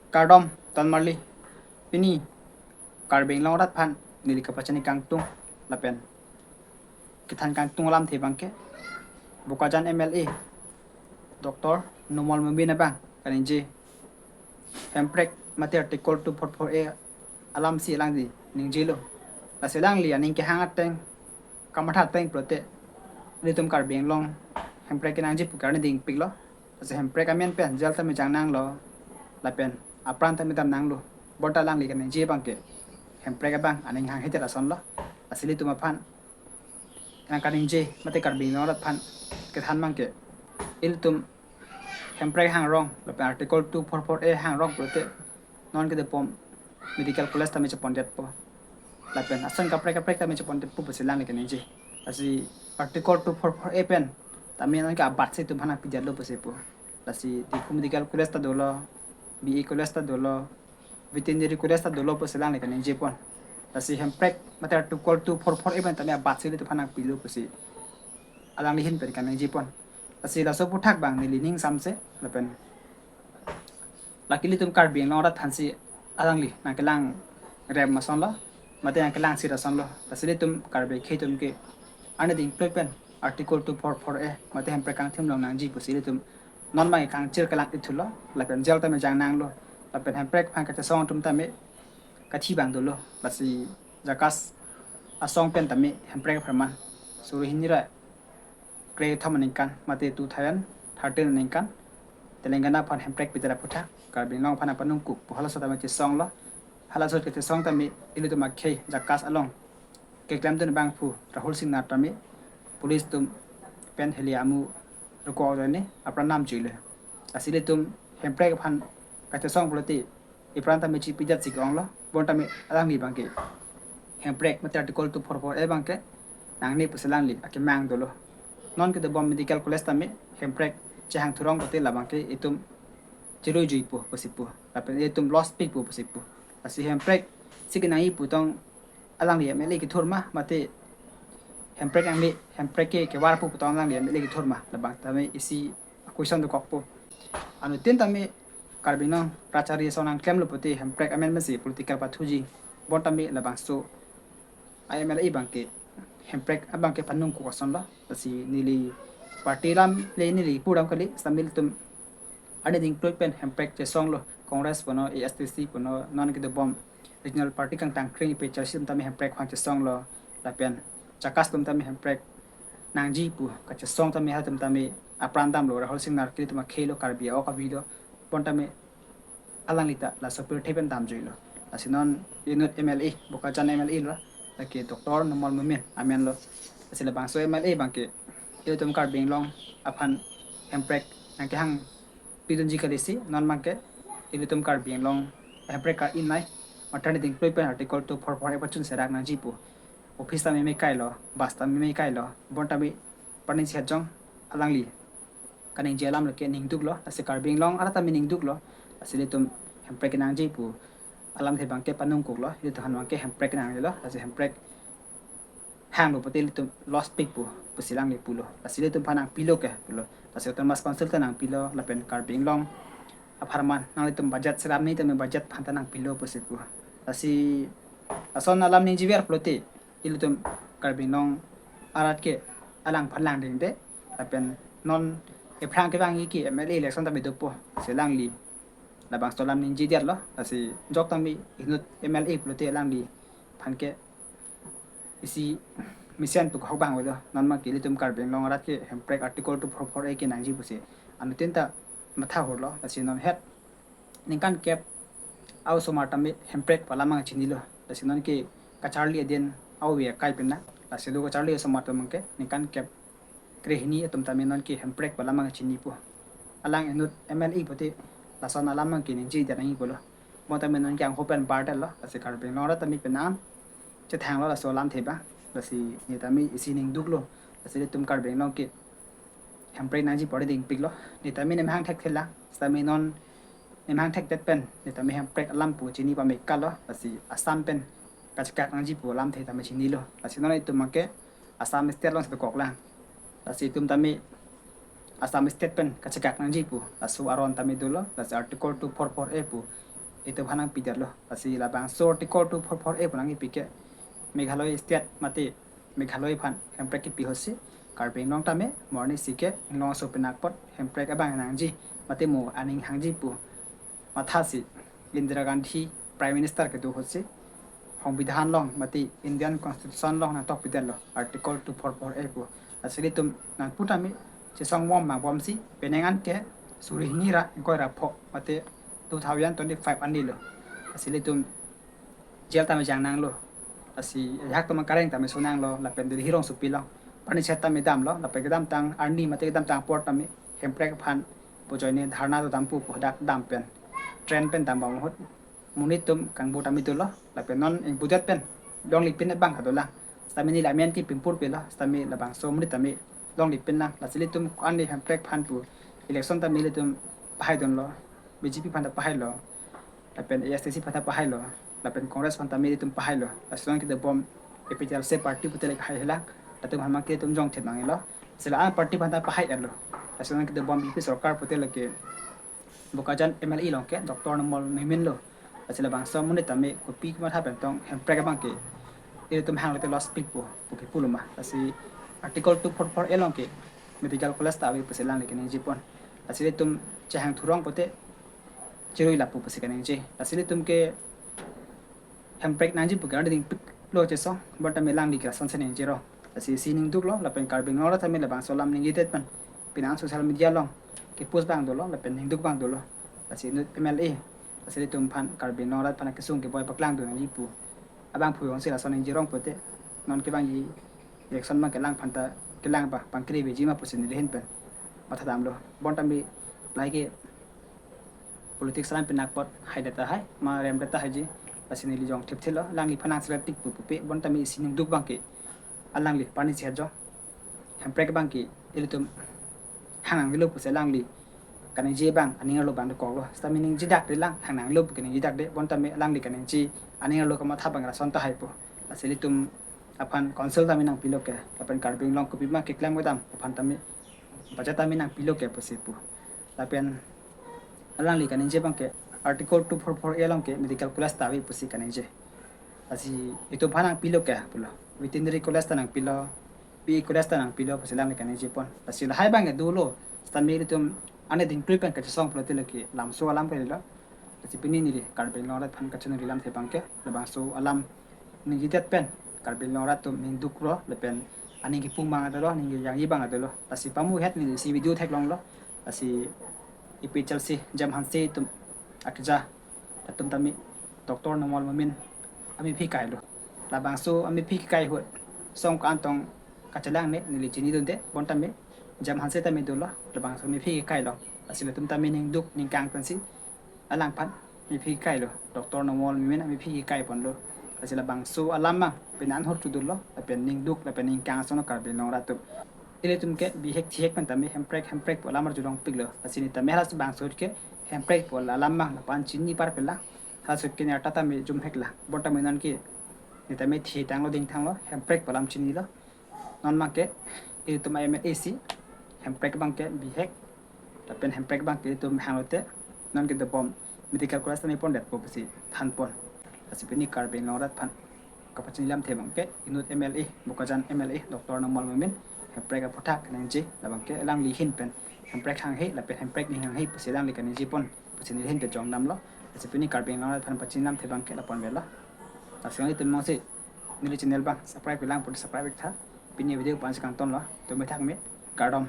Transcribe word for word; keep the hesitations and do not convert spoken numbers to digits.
Kardom, ton marli. Pini Karbi Anglong arat aphan neli kapachini kangtung lapen kethan kangtung alamthe abangke Bokajan M L A Doctor Numal Momin abang kaningje, hemprek mate Article two four four A alamsi alangli ningjelo. Lasi alangli aning kehang ateng, kamatha ateng pulote, ilitum Karbi Anglong hemprek kenangji pu ke arni dingpiklo. Lasi hemprek amen pen jail tame jang nanglo, lapen apran tame dam nanglo. Bonta alangli kaningje abangke hemprek abang aning hanghedet asonlo. Lasi ilitum aphan nangkaningje mate Karbi Anglong arat aphan kethan abangke, ilitum hemprek hangrong lapen Article two four four A hangrong pulote non kedobom medical college tame chepondetpo, lapen ason kaprek kaprek tame chepondetpo pusi alangli kaningje. Lasi Article two four four A pen tame nonke abatsi itum aphan nangpidetlo pusi pu. Lasi Diphu Medical College ta dolo, B A College ta dolo, Veterinary College ta dolo pusi alangli kaningjepon. Lasi hemprek mate Article two four four A pen tame abatsi ilitum aphan nangpilo pusi alangli ahin pen kaningjepon. Lasi laso aphuthak abang neli ning samse lapen lake ilitum Karbi Anglong arat aphansi alangli nangkelang rem asonlo, mate nangkelang sir asonlo. Lasi ilitum Karbi akhei atum ke arni dingplot pen Article two four four A mate hemprek kangthim long nangji pusi ilitum non abang kangchir kelang ithulo, lapen jail tame jang nanglo, lapen hemprek aphan kachesong atum tame kathi abang dolo. Lasi JACAS asong pen tame hemprek apharman suri hini ra krethom aningkan mate two thousand thirteen aningkan Telangana aphan hemprek pidet aphuthak Karbi Anglong aphan nangpanungkuk pu halaso tame chesonglo. Halaso kachesong tame ilitum akhei JACAS along keklemdun abangphu Rahul Singnar tame police atum pen heli amu rukok jone apran namjuilo. Lasi ilitum hemprek aphan kachesong pulote ipran tame chipidetsi ke-onglo, bonta tame alangli abangke hemprek mate Article two four four A abangke nangne pusi alangli akemang dolo. Non kedobom medical college tame hemprek chehang thurong pulote labangke itum chirui juipo pusi pu, lapen itum loss pikpo pusi pu. Lasi hemprek si kenangji pu tong alangli M L A kethur ma, mate hemprek nangne, hemprek ke kevar pu pu tong alangli M L A kethur ma, labang tame isi question dokokpo. Anuttin tame Karbi Anglong rachari asong nangklemlo pulote hemprek amen masi political pathuji, bonta tame labangso a M L A abangke hemprek abangke panungkuk asonlo. Lasi neli party alam le neli pudam kali, seta ilitum arni dingplot pen hemprek chesonglo, Congress punon, A S D C punon, non kedobom regional party kangtang kring ipe char atum tame hemprek aphan chesonglo, lapen JACAS atum tame hemprek nangji pu kachesong tame halatum tame apran damlo, Rahul Singnar ke ilitum akheilo, Karbi a-ok avilo, bonta tame alangli ta laso pirthe pen damjuilo. Lasi non inut M L A, Bokajan M L A lo, lake Doctor Numal Momin amenlo. Lasi labangso M L A abangke ilitum Karbi Anglong aphan hemprek nangkehang pidunji kalisi, non abangke ilitum Karbi Anglong hemprek ka-in nai, matha arni dingplot pen Article two four four A pachun serak nangji pu, office tame mekailo, bus tame mekailo, bonta tame paning sihat jong alangli kaningje alam lake ningduklo, lasi Karbi Anglong arat tame ningduklo, lasi ilitum hemprek kenangji pu alamthe abangke panungkuklo, ilitum aphan abangke hemprek nangjelo, lasi hemprek hanglo pulote ilitum loss pikpo pusi alangli pulo, lasi ilitum aphan nangpilo ke pulo, lasi Autonomous Council ta nangpilo, lapen Karbi Anglong apharman nanglitum budget seram ni tame budget aphan ta nangpilo pusi pu. Lasi lason alam ningjever pulote ilitum Karbi Anglong arat ke alang aphan langdingde, lapen non ephrang kevangji ke M L A election tame dopo, lasi alangli labangso alam ningjedetlo, lasi jok tame inut M L A pulote alangli aphan ke isi mesen pu kehok abang avelo, non abangke ilitum Karbi Anglong arat ke hemprek Article two four four A kenangji pusi anuttin ta matha hurlo, lasi non het ningkan kep a-osomar tame hemprek pu alam abang chinilo. Lasi nonke kacharli aden a-ove akai pen na. Lasi lo kacharli osomar atum abangke ningkan kep krehini atum tame nonke hemprek pu alam abang chinipo. Alang inut M L A pulote lason alam abangke ningjedet nangji pulo. Bonta tame nonke angho pen bardetlo. Lasi Karbi Anglong arat tame penang chethanglo laso alamthe abang. Lasi ne tame isi ningduklo. Lasi ilitum Karbi Anglong ke hemprek nangji pu arni dingpiklo. Ne tame nemhang thekthelang, seta tame non nemhang thekdet pen ne tame hemprek alam pu chini pamekalo, lasi Assam pen kachekak nangji pu alamthe tame chinilo. Lasi non itum abangke Assam State alongsi dokoklang. Lasi itum tame Assam State pen kachekak nangji pu laso aron tame dolo, lasi Article two four four A pu itum aphan nangpidetlo. Lasi labangso Article two four four A pu nangkipi ke Meghalaya State mate Meghalaya aphan hemprek kipi ahutsi Karbi Anglong tame mo arnisi ke Inglong aso penang apot hemprek abang nangji mate mo aning hangji pu mathasi Indira Gandhi Prime Minister kedo ahutsi Songbidhan along mate Indian Constitution along nangtokpidetlo Article two four four A pu. Lasi ilitum nangpu tame chesong bom mang bomsi penang an ke suri hini ra ingkoi ra pho mate two thousand twenty-five anilo. Lasi ilitum jail tame jang nanglo. Lasi ajahak atum kareng tame so nanglo lapen Delhi rongsopi along. Pani chet tame damlo lapen kedamtang arni mate kedamtang apor tame hemprek aphan pu ajoine dharna do dampo pu hadak dam pen train pen dam bom ahut monit atum kangbu tame dolo lapen non ingbudet pen longlipin abang kadolang. Sitame neli amen ke pimpur pelo, sitame labangso monit tame longlipin lang. Lasi ilitum ko-an hemprek aphan pu election tame ilitum pahaidunlo, B J P aphan ta pahailo, lapen A S D C aphan ta pahailo, lapen Congress aphan tame ilitum pahailo. Lasi non kedobom A P H L C party pute le hai helang, latum aphan mang ke ilitum jongthet nanglo. Sila an party aphan ta pahai-etlo. Lasi non kedobom B J P sorkar pute le ke Bokajan M L A along ke Doctor Numal Momin lo. Lasi labangso monit tame kopi kematha pen tong hemprek abang ke ilitum hanglote loss pik po pu kipulo ma. Lasi Article two four four A along ke medical college ta ave pusi alangli kaningje pon. Lasi ilitum chehang thurong pote chirui lapu pusi kaningje. Lasi ilitum ke hemprek nangji pu ke ardi dingpiklo chesong, bonta me alangli ke lason si ningjero. Lasi isi ningduklo lapen Karbi Anglong arat tame labangso alam ningjedet pen penang an social media along ke post abang dolo lapen ningduk abang dolo. Lasi inut M L A, lasi ilitum aphan Karbi Anglong arat aphan kesung keboi paklang dun nangji pu abang phuyong si lason ningjerong pote non kevangji election abang kelang aphan ta kelang ba pangkri veji ma pusi neli ahin pen matha damlo. Bonta me lahai ke politics alam penang apot haidet tahai ma remdet tahai ji. Lasi neli jongthip thilo, alangli aphan nangselet tik pu pupe, bonta me isi ningduk abang ke alangli pani si hajong hemprek abang ke ilitum hang nangnelo pusi alangli kaningje abang aning arlo abang dokoklo. Sitame ningjedak de lang, hang nanglo pu kaningjedak de, bonta me alangli kaningje aning arlo kamatha abang lason tahai po. Lasi ilitum aphan council tame nangpilo ke, lapen Karbi Anglong kopima keklem kedam aphan tame budget tame nangpilo ke pusi pu. Lapen alangli kaningje abang ke Article two four four A along ke medical college ta ave pusi kaningje. Lasi itum aphan nangpilo ke pulo, veterinary college ta nangpilo, P E college ta nangpilo pusi alangli kaningje pon. Lasi lahai abang ke dolo, sitame ilitum ane dingprui pen kachesong pulote le ke lamso alam kalilo. Lasi pini neli Karbi Anglong arat aphan kachiningri alamthe abang ke labangso alam ningjedet pen Karbi Anglong arat atum ningduklo lapen aning kipung abang dolo, aning kejangji abang dolo. Lasi pamu het neli isi video theklonglo. Lasi A P H L C J M Hanse atum akeja atum tame Doctor Numal Momin amephi kailo. Labangso amephi kai ahut song ko-an tong kachelang ne neli chinidunde, bonta me J M Hanse tame dolo labangso amephi kailo. Lasi latum tame ningduk ningkang pensi alangphan amephi kailo, Doctor Numal Momin amephi kai ponlo. Lasi labangso alam abang penang an hur chudurlo lapen ningduk lapen ningkang ason Karbi Anglong arat atum. Ilitum ke bihek thihek pen tame hemprek hemprek pu alam arjulong piklo. Lasi neli tame halabangso ahut ke hemprek pu alam abang lapu-an chini parpela, halaso ahut ke nerta tame jumhekla. Bonta me non ke neli tame thitanglo dingtanglo, hemprek pu alam chinilo. Non abang ke ilitum M L A si hemprek abang ke bihek lapen hemprek abang ke ilitum hanglote non kedobom medical college tame pondetpo pusi thanpon. Lasi pini Karbi Anglong arat aphan kapachini alamthe abang ke inut M L A, Bokajan M L A Doctor Numal Momin hemprek aphuthak kaningje, labang ke alangli ahin pen hemprek hanghe lapen hemprek ning hanghe pusi alangli kaningje pon pusi neli ahin pen jongdamlo. Lasi pini Karbi Anglong arat aphan pachini alamthe abang ke lapu-an avelo. Lasi nanglitum jongsi neli channel abang subscribe kelang pon subscribe iktha. Pini video pu-an si kangtonlo. Tumi thak me, kardom.